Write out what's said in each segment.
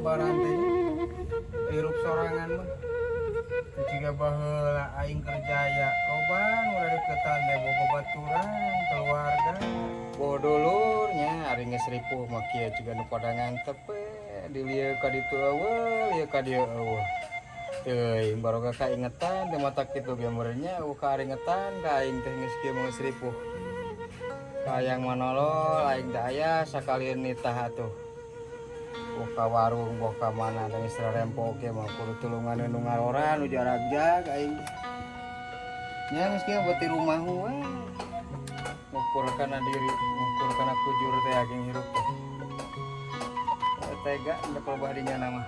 Lebaran teh hirup sorangan mah. Jiga baheula aing kerja ya loba nu deketan teh, boga baturan, keluarga, boh dulurnya. Ari geus ripuh mah kieu, jiga nu pada ngantep we dilieu ka ditu euweuh, lieu ka dieu euweuh. Teuing baroga kaingetan teh mata kitu ge meureun nya, euweuh karingetan ka aing teh geus kieu mah, geus ripuh. Hayang manolol aing teh aya sakalian nitah atuh. Boh ka warung, boh ka mana da geus rarempo ge mah kudu tulungan nu ngarora, nu jaragjag aing. Nya geus kieu buat di rumah we. Ngukur kana diri, ngukur kana kujur teh ageng hirup teh. Tega da palebah dinya mah.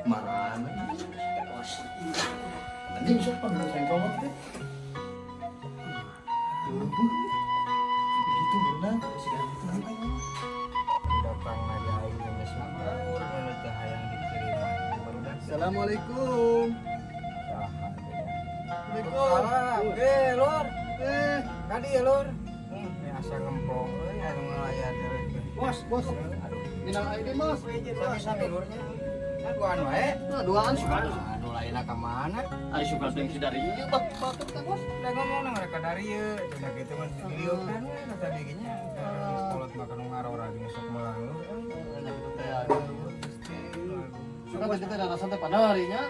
Marana. Anjing, siapa nu sengkolot teh? Begitu benar. Datang aja aing geus syukur mun teh hayang dikiriman. Baru datang. Assalamualaikum. Saha teh ya? Assalamualaikum. Eh, Lur. Eh, Kadi ya, Lur. Ini asa ngemplong euy anu ngalayan teh. Bos, bos. Aduh, Minal aidin, Bos. sami-sami lurnya. Kan duaan wae. Nah, duaan suka. Aduh, lainna ka mana? Ari suka teh si dari ieu bat batur teh, Bos. Udah ngomong nang mereka dari ieu, cenah kitu mah dilieu kan we nu tadi ge nya. Geus kolot mah nu ngarora jeung sok melang lu. Nya kitu teh. Suka teh kita rasa teh panari nya.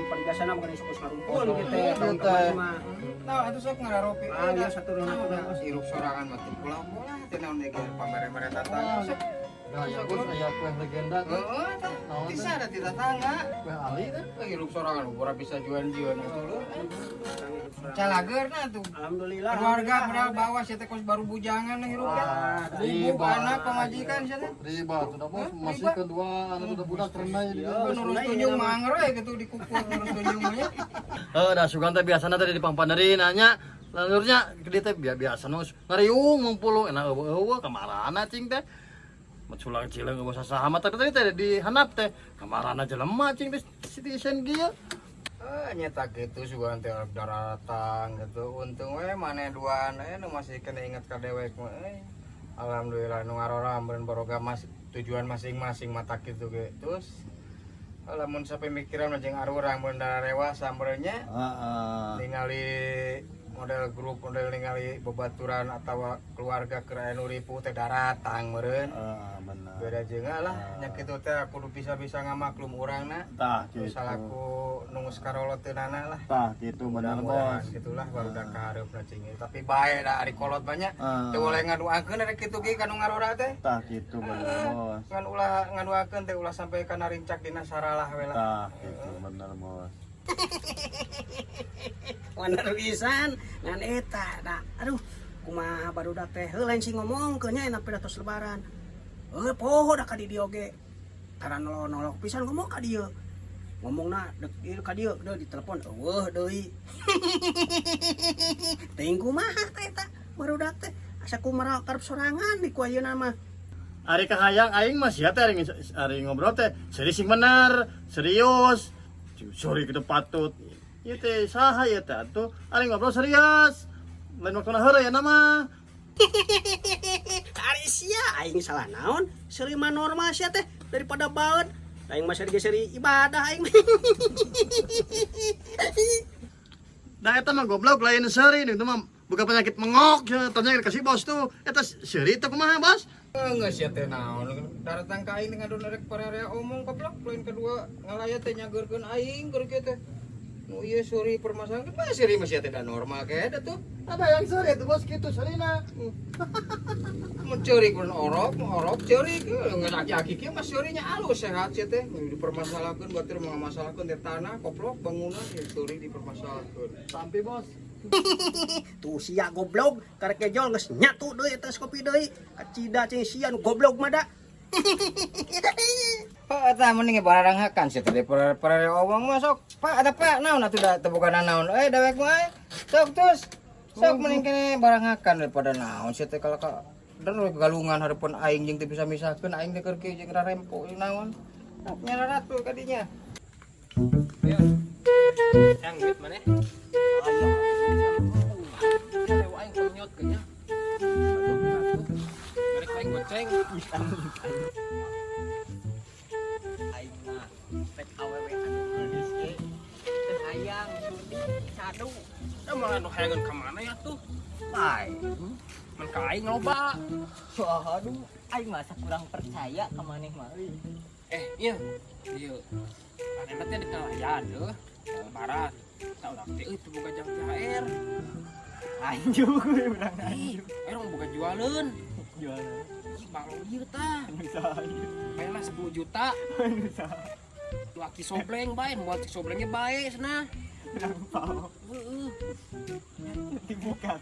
Parigasana bukan sok ngarumpul Oh, gitu iya, tahun teh. kemarin mah. Nah, atuh sok ngararopi. Ah, iya, satu rumah tuh, Bos. Hirup sorangan mah teu pola-pola teh naon ge pamere-mere tatangga sok. Gaya bos, aya kue legenda teh. Heeh, tah. Naon teh? Bisa ada ti tatangga. Kue ali teh. Hirup sorangan ukur bisa juan-juan atuh lu. Calageurna tuh. Alhamdulillah. Keluarga padahal bawa sia teh kos baru bujangan hirup teh. Wah, Ribu riba. Anak pamajikan sia teh. Riba tuh dah bos, Hah? masih Riba? kedua anak udah budak rendah jadi. Iya. Nurus tunjung mah anger we gitu dikukur nurus tunjung mah nya. Eh, dah sugan teh biasana teh di pangpaneri nanya lalurnya gede teh biasa nu ngariung ngumpul enak eueuh eueuh kamarana cing teh. Menculang cileung eueuh sasaha mah, tapi tadi teh di handap teh kamarana jelema cing teh citizen kieu. Eh, nyeta kitu sugan teh daratang gitu. Untung we maneh duaan nu masih kena inget ka dewek mah euy. Alhamdulillah nu ngarora meureun baroga mas tujuan masing-masing mata kitu ge. Terus lamun sapemikiran mah jeung arurang mun darewasa meureun nya. Heeh. Ningali model grup, model ningali bebaturan atau keluarga keur aya nu ripuh teh daratang meureun. Heeh, bener. Beda jeung lah nya kitu teh kudu bisa-bisa ngamaklum urangna. Tah gitu. Salaku nu geus karoloteunana lah. Tah gitu bener, Mudah-mudahan Bos. gitulah baru dah kaharepna cing. Tapi bae da ari kolot banyak Ah. teu boleh ngaduakeun ari kitu ge ka nu ngarora teh. Tah gitu bener, Bos. Ngan ulah ngaduakeun teh, ulah sampai kana rincak dina saralah we lah. Tah gitu bener, Bos. Wanar pisan ngan eta da. Aduh, kumaha barudak teh heuh lain sing ngomongkeun nya enak pada tos lebaran. Heuh poho da ka di dieu oge. Tara nolok-nolok pisan ngomong ka dieu. Ngomongna dek ieu ka dieu deui ditelepon eueuh deui. Teuing kumaha teh eta barudak teh asa kumaha karep sorangan di ku ayeuna mah. Ari kahayang aing mah sia teh ari ngobrol teh serius sing bener, serius. Sorry gitu patut. Ieu teh saha ieu teh atuh? Ari ngobrol serius. Lain waktuna heureuy ya nama. Ari sia aing salah naon? Seuri mah normal sia teh daripada baeud. Aing mah seri seri ibadah aing. Da eta mah goblok lain seuri, itu mah bukan penyakit mengok ya, tanya kasih bos tuh. Eta seuri teh kumaha, Bos? Geus sia teh naon daratang ka aing ngadon rek pararea omong goblok, lain kedua ngalaya teh nyageurkeun aing keur kieu teh. Nu ieu seuri permasalahan mah seuri mah sia teh da normal kayak tuh. Ada yang seuri tuh bos gitu seurina. Mun ceurik mun orok, mun orok ceurik ngan aki-aki kieu mah seurinya alus sehat sia teh. Dipermasalahkeun batur mah ngamasalahkeun teh tanah koplok bangunan ya seuri dipermasalahkeun. Sampai, Bos. Tuh sia goblok karek kejol geus nyatu deui eta kopi deui. Kacida cing sia nu goblok mah da. Pak eta mending bararanghakan sia teh parare omong mah sok. Pak eta Pak naon atuh da teu boga naon euy dewek mah euy. Sok terus. Sok mending kene baranghakan daripada naon sia teh kalau ka der galungan hareupeun aing jeung teu bisa misahkeun aing teh keur kieu jeung rarempo jeung naon. Sok nyararat tuh kadinya. Yang duit mana? Aduh, da malah nu hayangeun ka mana ya tuh? Ai. Man ka aing loba. Aduh, aing masa kurang percaya ka maneh mah euy. Eh, iya. Iya. Anehna teh di kalayan deuh. Lebaran. Tah urang teh euy teu boga jam THR. Anjuk urang Ih, urang boga jualeun. jualan. Ih, balong ieu tah. Anu saha ieu? Bae 10 juta. Anu saha? Nu aki sobleng bae, moal aki soblengnya bae cenah. Urang pao. Heeh. Dibuka.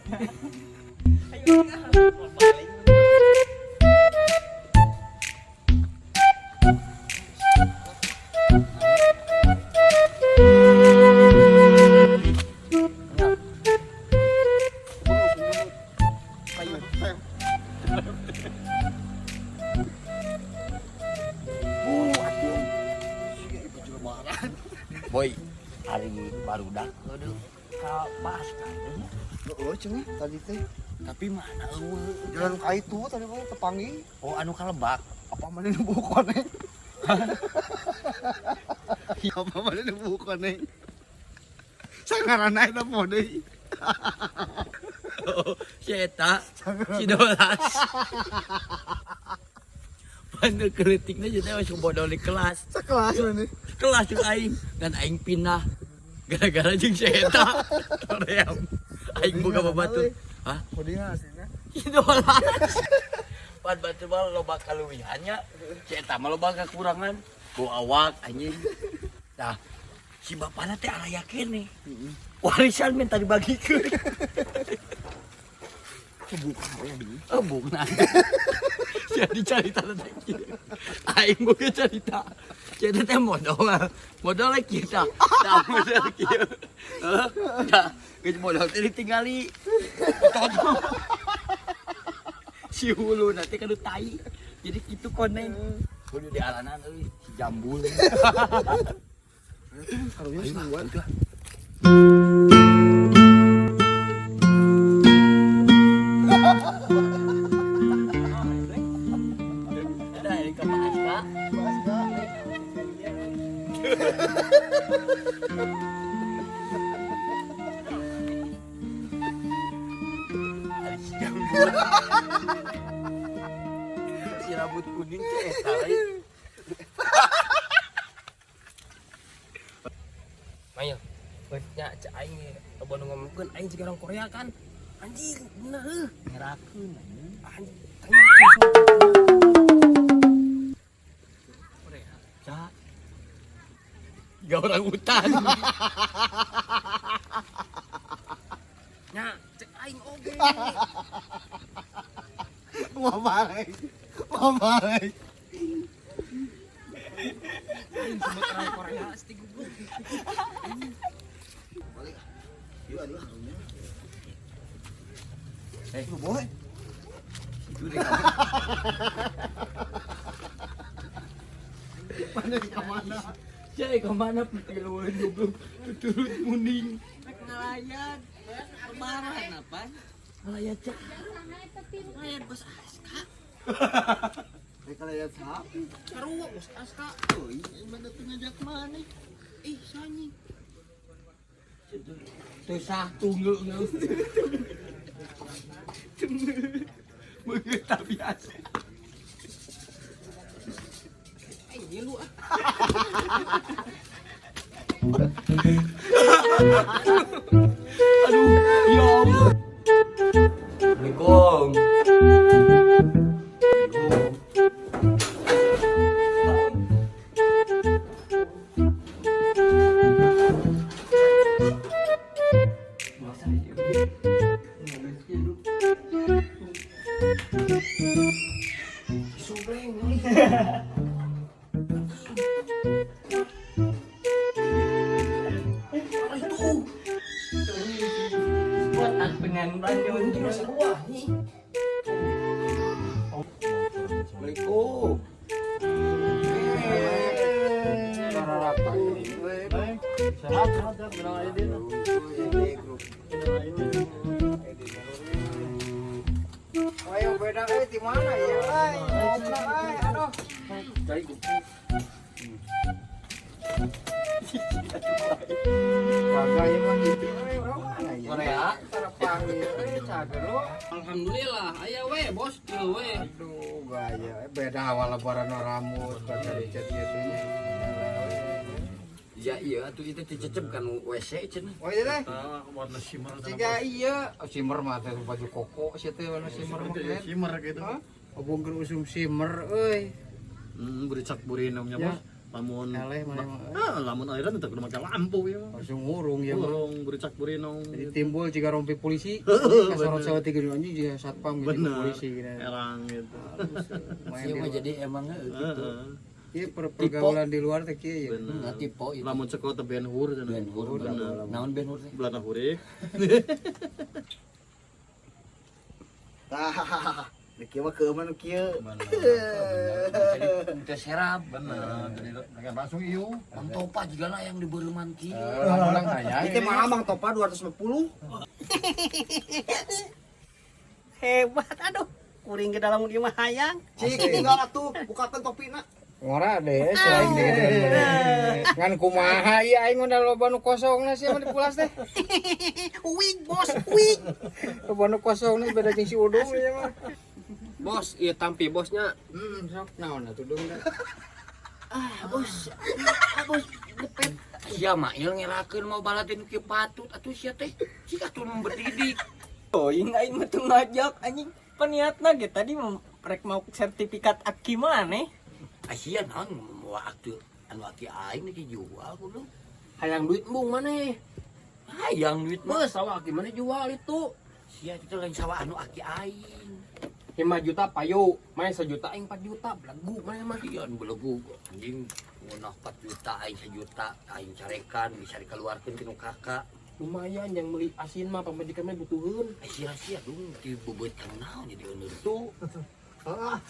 Boy, hari barudak aduh ka Pasca teh. Heeh, cenah tadi teh. Tapi mana eueuh? Jalan ka itu tadi mah tepangi. Oh, anu kalebak. Apa mana nu buku koneng? Apa mana nu buku koneng? Sangarana eta poho deui. Oh, si eta, si Dolas. Pandu kritiknya jadi masuk bodoh di kelas. Sekelas mana? Kelas jeung aing dan aing pindah. Gara-gara jeung si eta. Ream. Aing boga babatur. Hah? Kodina aslinya. Si Dolas. Pan batur mah loba kaluwihannya. Si eta mah loba kekurangan. Bawa awak anjing. Nah, si bapana teh araya keneh. Warisan minta dibagikeun. Oh, bukan. Jadi cerita teh kieu. Aing boga cerita. Cerita teh modal. Modal kita. Tah modal kieu. Heuh. Tah, geus modal teh ditinggali. Toto. Si hulu nanti kanu tai. Jadi kitu koneng. Kudu diaranan euy, si jambul. Karunya Ayo, si ah, itu ah. Ada yang ke Pak Aska. Ada si jambul. Si rambut kuning teh eta lain. Mail. Nya cek aing ge loba nu ngomongkeun aing jiga orang Korea kan. Anjing, bener heuh. Ngerakeun anjing. Anjing, tanya sok. Korea. Sa. Tiga orang hutan. Nya cek aing oge. Mau balik. Mau balik. Aing sebut orang Korea asti goblok. Eh, Lu boy. itu deh kamu. Mana di kemana? Cek kemana pikiran goblok turut muning. Rek ngalayan. Lebaran apa? Ngelayat cek. Ngalayan bos Aska. Mereka lihat sapi. Sarua bos Aska. Euy, mana tuh ngajak mana? Ih, sanyi. Teu sah tunggu Tunggu. Tak biasa. Aing ngilu ah. Aduh, ya Allah. Assalamualaikum. Masa ya? Sobleng euy. Apa itu? Buat dengan lanjut. Gila sarua anjing. Assalamualaikum. Rata. Sehat, sehat, sehat. Minal aidin. Minal aidin. Ayo beda euy di mana ya? Euy, goblok euy. Aduh. Cai goblok. Kagak ya mah gitu euy. Korea. Tara panggil we cager lo. Alhamdulillah, aya we bos, kieu we. Aduh, gaya. Beda awal lebaran rambut kagak dicat gitu nya. Ya iya atuh itu dicecep kan WC cenah. Oh iya teh. Ah, warna shimmer. Siga iya, oh, shimmer mah teh baju koko sih teh warna shimmer mah keren. Shimmer gitu. Hah? Obongkeun usum shimmer euy. Buricak burinongnya Ya. bos. Lamun Eleh mana mah. Ah, lamun airan tetep kudu make lampu ya. Langsung ngurung ya mah. Urung buricak burinong. Jadi timbul jika rompi polisi, kasorot sawat tiga anjing jika satpam gitu Bener. polisi gitu. Erang gitu. Main Iya di mah luar. jadi emangnya gitu. Heeh. Iya pergaulan di luar teh kieu ya. Bener. Nah, tipe itu. Lamun ceko teh Ben Hur cenah. Ben Hur Bener. Naon Ben Hur teh? Belanda hurik. Tah, kieu mah keueuh nu kieu. Jadi teu serap. Bener. Jadi mereka langsung ieu. Mang Topa juga lah yang dibeureman kieu. Ulang hayang. Itu mah Mang Topa 250. Hebat aduh. Kuring ke dalam ieu mah hayang. Cik tinggal atuh bukakeun topina. Ngora deh selain gitu kan. Ngan kumaha ieu aing udah loba nu kosongna sih mah dipulas teh. Wig bos, wig. Loba nu kosongna beda jeung si Udung ieu mah. Bos, ieu tampi bosnya. Sok naon atuh Dung teh. Ah, bos. Ah, bos. Ngepet. Sia mah ieu ngerakeun mau balatin kieu patut atuh sia teh. Cik atuh nu berdidik. Aing aing mah teu ngajak anjing. Paniatna ge tadi mau rek mau sertifikat aki maneh. Asia naon mau atuh anu aki aing nih jual kudu. Hayang duit embung maneh. Hayang duit mah. Bos, sawah aki maneh jual itu. Sia itu lain sawah anu aki aing. 5 juta payu, maneh 1 juta aing 4 juta, belegu maneh mah. Iya anu belegu anjing ngeunah 4 juta aing 1 juta aing carekan bisa dikeluarkeun ti nu kakak. Lumayan yang beli asin mah pamajikan mah butuheun. Sia sia dung ti beubeutang naon jadi euneur tuh. Ah,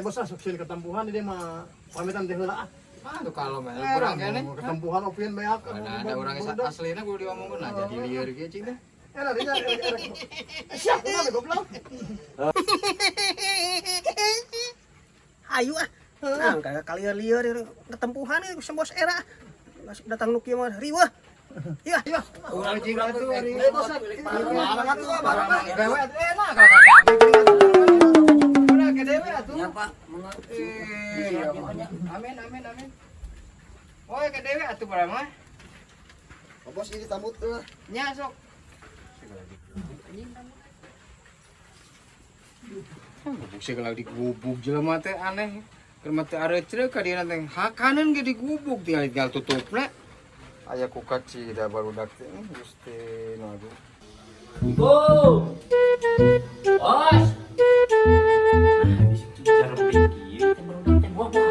bos ah sok sieun ketempuhan di dia mah pamitan teh heula ah. Ah tuh kalau mah urang kene. Ketempuhan opieun beak. Ada orang aslina kudu diomongkeun lah jadi lieur kieu cing teh. Eh, larinya. Siap, kenapa goblok? Ayo ah. Nah, kagak kalieur-lieur ketempuhan ieu bos era. Datang nu kieu mah riweuh. Iya, iya. Urang cing atuh ari. Bos, Barang atuh barang. Gawe atuh enak kakak. Udah ke dewe atuh. Nya Pak, mangga. Iya, amin amin amin. Woi ke dewe atuh barang mah. Oh, bos ini tambut eueuh. Nya sok. Gubuk segala digubuk jelema teh aneh. Keur mah teu areucreuk ka dieu teh hakaneun ge digubuk tinggal tinggal tutupna. Aya ku kacida barudak teh Gusti nu aduh. Ibu. Bos. Ah, bisa cara pikir teh barudak teh gua mah.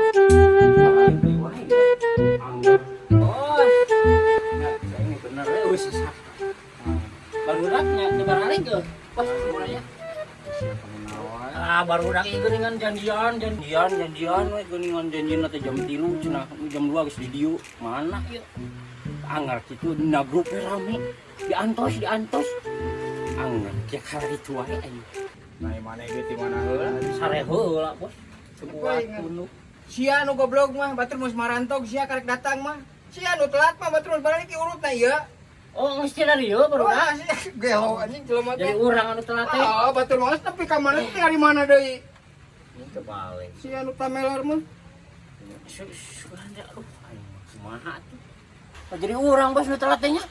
Paling beli wae. Anggur. Bos. Nah, ini bener we eueuh sesat. Barudaknya teu baralik eueuh. Bos, sebenarnya. Ah, barudak ieu geuningan janjian, janjian, janjian we geuningan janjina teh jam 3 cenah jam 2 geus di dieu. Mana ieu? Anggar kitu dina grup we rame. Diantos, diantos. Anggar kieu kararitu wae aing. Nah, mana ieu di mana heula? Sare heula, Bos. Sebuah gunung. Sia nu goblok mah batur geus marantog sia karek datang mah. Sia nu telat mah batur geus balik urutna ieu. Oh, geus cenah dieu barudak. Wah, sia gelo anjing jelema Jadi teh. urang anu telat teh. Ah, batur mah geus nepi ka mana teh ari mana deui. Kebalik. Sia nu tameler mah. Sugan aduh, aing kumaha atuh. Oh, jadi urang bos nu telat teh nya.